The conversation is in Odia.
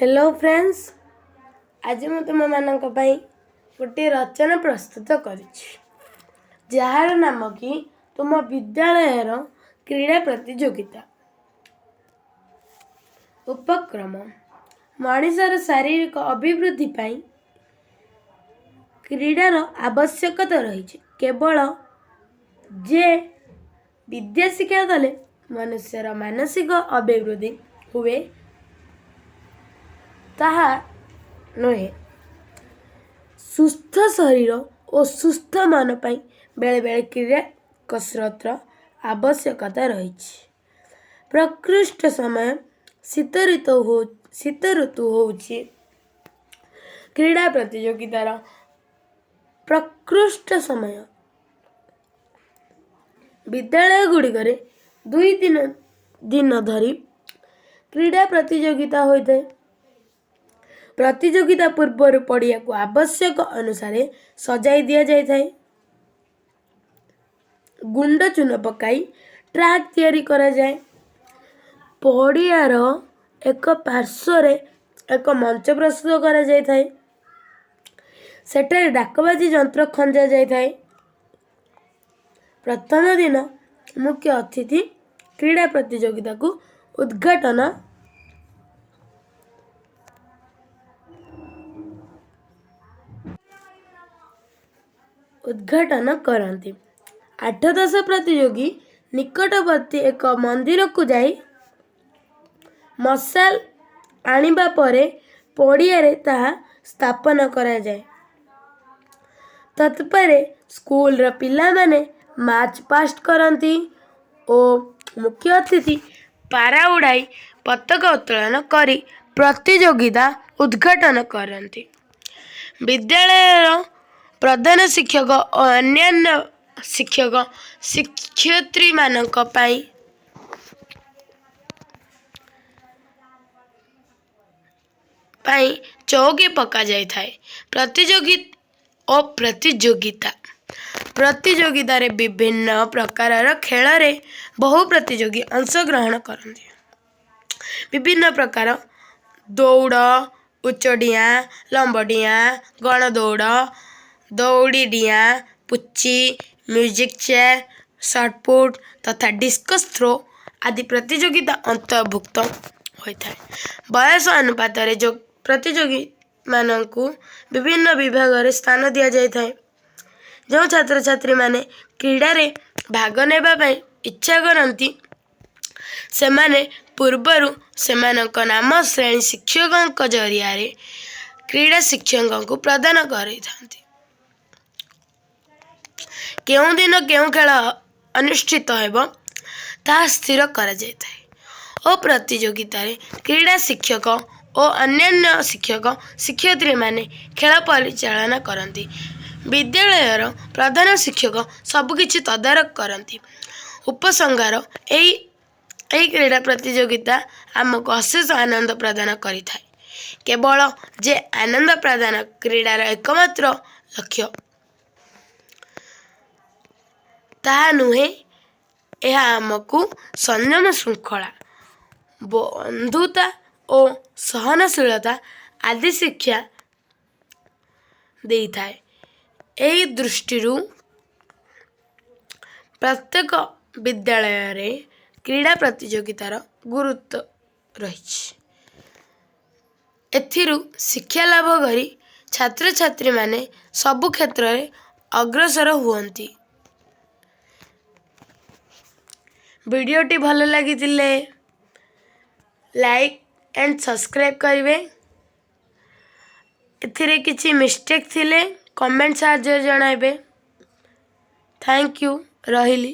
ହ୍ୟାଲୋ ଫ୍ରେଣ୍ଡସ୍, ଆଜି ମୁଁ ତୁମମାନଙ୍କ ପାଇଁ ଗୋଟିଏ ରଚନା ପ୍ରସ୍ତୁତ କରିଛି, ଯାହାର ନାମ କି ତୁମ ବିଦ୍ୟାଳୟର କ୍ରୀଡ଼ା ପ୍ରତିଯୋଗିତା। ଉପକ୍ରମ: ମଣିଷର ଶାରୀରିକ ଅଭିବୃଦ୍ଧି ପାଇଁ କ୍ରୀଡ଼ାର ଆବଶ୍ୟକତା ରହିଛି। କେବଳ ଯେ ବିଦ୍ୟା ଶିକ୍ଷା କଲେ ମନୁଷ୍ୟର ମାନସିକ ଅଭିବୃଦ୍ଧି ହୁଏ ତାହା ନୁହେଁ, ସୁସ୍ଥ ଶରୀର ଓ ସୁସ୍ଥ ମନ ପାଇଁ ବେଳେବେଳେ କ୍ରୀଡ଼ା କସରତର ଆବଶ୍ୟକତା ରହିଛି। ପ୍ରକୃଷ୍ଟ ସମୟ ଶୀତ ଋତୁ। ଶୀତ ଋତୁ ହେଉଛି କ୍ରୀଡ଼ା ପ୍ରତିଯୋଗିତାର ପ୍ରକୃଷ୍ଟ ସମୟ। ବିଦ୍ୟାଳୟ ଗୁଡ଼ିକରେ 2 ଦିନ ଧରି କ୍ରୀଡ଼ା ପ୍ରତିଯୋଗିତା ହୋଇଥାଏ। ପ୍ରତିଯୋଗିତା ପୂର୍ବରୁ ପଡ଼ିଆକୁ ଆବଶ୍ୟକ ଅନୁସାରେ ସଜାଇ ଦିଆଯାଇଥାଏ। ଗୁଣ୍ଡ ଚୂନ ପକାଇ ଟ୍ରାକ୍ ତିଆରି କରାଯାଏ। ପଡ଼ିଆର ଏକ ପାର୍ଶ୍ୱରେ ଏକ ମଞ୍ଚ ପ୍ରସ୍ତୁତ କରାଯାଇଥାଏ। ସେଠାରେ ଡାକବାଜି ଯନ୍ତ୍ର ଖଞ୍ଜା ଯାଇଥାଏ। ପ୍ରଥମ ଦିନ ମୁଖ୍ୟ ଅତିଥି କ୍ରୀଡ଼ା ପ୍ରତିଯୋଗିତାକୁ ଉଦ୍ଘାଟନ କରନ୍ତି। 8-10 ପ୍ରତିଯୋଗୀ ନିକଟବର୍ତ୍ତୀ ଏକ ମନ୍ଦିରକୁ ଯାଇ ମଶାଲ ଆଣିବା ପରେ ପଡ଼ିଆରେ ତାହା ସ୍ଥାପନ କରାଯାଏ। ତତ୍ପରେ ସ୍କୁଲର ପିଲାମାନେ ମାର୍ଚ୍ଚ ପାଷ୍ଟ କରନ୍ତି ଓ ମୁଖ୍ୟ ଅତିଥି ପାରା ଉଡ଼ାଇ ପତାକା ଉତ୍ତୋଳନ କରି ପ୍ରତିଯୋଗିତା ଉଦ୍ଘାଟନ କରନ୍ତି। ବିଦ୍ୟାଳୟର ପ୍ରଧାନ ଶିକ୍ଷକ ଓ ଅନ୍ୟାନ୍ୟ ଶିକ୍ଷକ ଶିକ୍ଷୟିତ୍ରୀମାନଙ୍କ ପାଇଁ ଚଉକି ପକାଯାଇଥାଏ। ପ୍ରତିଯୋଗୀ ଓ ପ୍ରତିଯୋଗିତା: ପ୍ରତିଯୋଗିତାରେ ବିଭିନ୍ନ ପ୍ରକାରର ଖେଳରେ ବହୁ ପ୍ରତିଯୋଗୀ ଅଂଶଗ୍ରହଣ କରନ୍ତି। ବିଭିନ୍ନ ପ୍ରକାର ଦୌଡ଼, ଉଚ୍ଚ ଡିଆଁ, ଲମ୍ବ ଡିଆଁ, ଗଣଦୌଡ଼, ଦଉଡ଼ି ଡିଆଁ, ପୁଚି, ମ୍ୟୁଜିକ୍ ଚେୟାର, ସଟ୍ପୁଟ୍ ତଥା ଡିସ୍କସ୍ ଥ୍ରୋ ଆଦି ପ୍ରତିଯୋଗିତା ଅନ୍ତର୍ଭୁକ୍ତ ହୋଇଥାଏ। ବୟସ ଅନୁପାତରେ ପ୍ରତିଯୋଗୀମାନଙ୍କୁ ବିଭିନ୍ନ ବିଭାଗରେ ସ୍ଥାନ ଦିଆଯାଇଥାଏ। ଯେଉଁ ଛାତ୍ରଛାତ୍ରୀମାନେ କ୍ରୀଡ଼ାରେ ଭାଗ ନେବା ପାଇଁ ଇଚ୍ଛା କରନ୍ତି, ସେମାନେ ପୂର୍ବରୁ ସେମାନଙ୍କ ନାମ ଶ୍ରେଣୀ ଶିକ୍ଷକଙ୍କ ଜରିଆରେ କ୍ରୀଡ଼ା ଶିକ୍ଷକଙ୍କୁ ପ୍ରଦାନ କରିଥାନ୍ତି। କେଉଁ ଦିନ କେଉଁ ଖେଳ ଅନୁଷ୍ଠିତ ହେବ ତାହା ସ୍ଥିର କରାଯାଇଥାଏ ଓ ପ୍ରତିଯୋଗିତାରେ କ୍ରୀଡ଼ା ଶିକ୍ଷକ ଓ ଅନ୍ୟାନ୍ୟ ଶିକ୍ଷକ ଶିକ୍ଷୟିତ୍ରୀମାନେ ଖେଳ ପରିଚାଳନା କରନ୍ତି। ବିଦ୍ୟାଳୟର ପ୍ରଧାନ ଶିକ୍ଷକ ସବୁକିଛି ତଦାରଖ କରନ୍ତି। ଉପସଂହାର: ଏହି କ୍ରୀଡ଼ା ପ୍ରତିଯୋଗିତା ଆମକୁ ଅଶେଷ ଆନନ୍ଦ ପ୍ରଦାନ କରିଥାଏ। କେବଳ ଯେ ଆନନ୍ଦ ପ୍ରଦାନ କ୍ରୀଡ଼ାର ଏକମାତ୍ର ଲକ୍ଷ୍ୟ ତାହା ନୁହେଁ, ଏହା ଆମକୁ ସଂଯମ, ଶୃଙ୍ଖଳା, ବନ୍ଧୁତା ଓ ସହନଶୀଳତା ଆଦି ଶିକ୍ଷା ଦେଇଥାଏ। ଏହି ଦୃଷ୍ଟିରୁ ପ୍ରତ୍ୟେକ ବିଦ୍ୟାଳୟରେ କ୍ରୀଡ଼ା ପ୍ରତିଯୋଗିତାର ଗୁରୁତ୍ୱ ରହିଛି। ଏଥିରୁ ଶିକ୍ଷା ଲାଭ କରି ଛାତ୍ରଛାତ୍ରୀମାନେ ସବୁ କ୍ଷେତ୍ରରେ ଅଗ୍ରସର ହୁଅନ୍ତି। ଭିଡ଼ିଓଟି ଭଲ ଲାଗିଥିଲେ ଲାଇକ୍ ଆଣ୍ଡ ସବସ୍କ୍ରାଇବ୍ କରିବେ। ଏଥିରେ କିଛି ମିଷ୍ଟେକ୍ ଥିଲେ କମେଣ୍ଟ ସାହାଯ୍ୟରେ ଜଣାଇବେ। Thank you, ରହିଲି।